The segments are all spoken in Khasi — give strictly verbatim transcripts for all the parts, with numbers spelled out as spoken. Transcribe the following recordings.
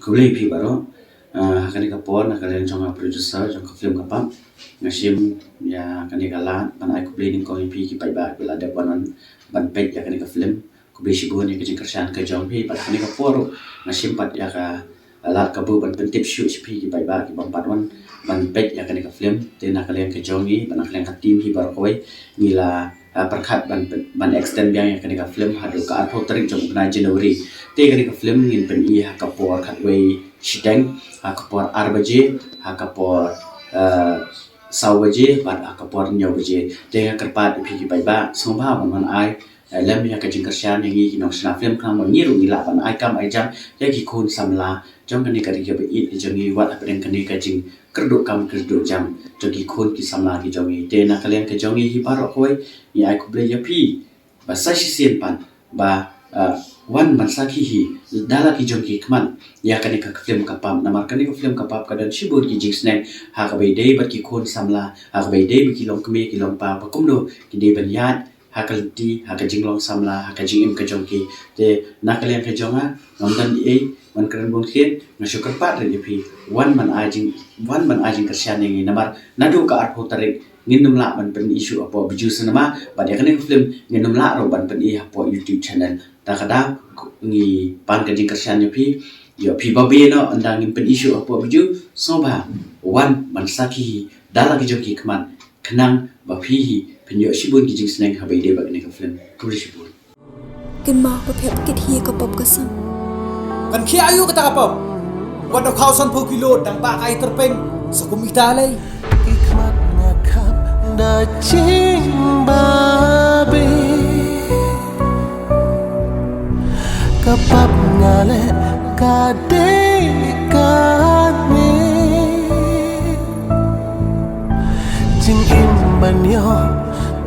Khublei phi baroh. Ah, ha kane ka por na ka liang jong ka producer jong ka film Ka Pap, nga shim ïa kane ka lad ban ai khublei nyngkong ïa phi ki paidbah ba la dep wan ban peit ïa kane ka film. Khublei shibun ïa ka jingkyrshan ka jong phi. Bad ha kane ka por nga shim pat ïa ka lad kabu ban pyntip shuh sha phi ki paidbah ki bym pat wan ban peit ïa kane ka film. Te na ka liang ka jong ngi bad na ka liang ka team hi baroh kawei, ngi la, ah, pyrkhat ban, ban extend biang ïa kane ka film haduh ka arphew tarik jong u bnai January. Te kane ka film ngin pyni ha ka por khatwei shiteng, ha ka por ar baje, ha ka por, ah, saw baje bad ha ka por hynñiew baje. Te nga kyrpad ïa phi ki paidbah sngewbha ban wan ai, eh, lem ïa ka jingkyrshan ïa ngi ki nongshna film khnang ba ngi ruh ngi lah ban ai kam ai jam ïa ki khun samla jong kane ka ri kaba ïeit ka jong ngi, wat hapdeng kane ka jingkyrduh kam kyrduh jam jong ki khun ki samla ki jong ngi. Te na ka liang ka jong ngi hi baroh kawei, ngi ai khublei ïa phi ba sa shisien pat ba, ah, wan ban sakhi hi da la ki jong ki khmat ïa kane ka film Ka Pap. Namar kane ka film Ka Pap ka don shibun ki jingsneng ha kaba ïadei bad ki khun samla, ha kaba ïadei bad ki longkmie ki longpa, ba kumno ki dei ban ïaid ha ka lynti, ha ka jinglong samla, ha ka jingim ka jong ki. Te na ka liang ka jong nga, ngam don ei ei ban kren bun khie, nga shu kyrpad ïa phi, wan ban ai jing, wan ban ai jingkyrshan ïa ngi namar naduh ka arphew tarik ngin ym lah ban pyni shuh hapoh Bijou Cinema, bad ïa kane ka film ngin ym lah ruh ban pyni hapoh YouTube channel. Ta ka daw ngi pan ka jingkyrshan ïa phi, ïa phi babe noh ynda ngim pyni shuh hapoh Bijou, sngewbha wan ban sakhi hi da la ki jong ki khmat khnang ba phi hi phin ïoh shibun ki jingsneng haba ïadei bad kane ka film. Khublei shibun. Kynmaw ba phi hap kit hi ka pop ka sang. Kan khia aïu kata ka pop? Wat da khaw sanphew kilo dang ba kai tyrpeng sa kum ita lei. Ki khmat nga khap da jingbabe. Ka pap nga leh ka dei kane. Jingim ban ïoh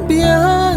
biang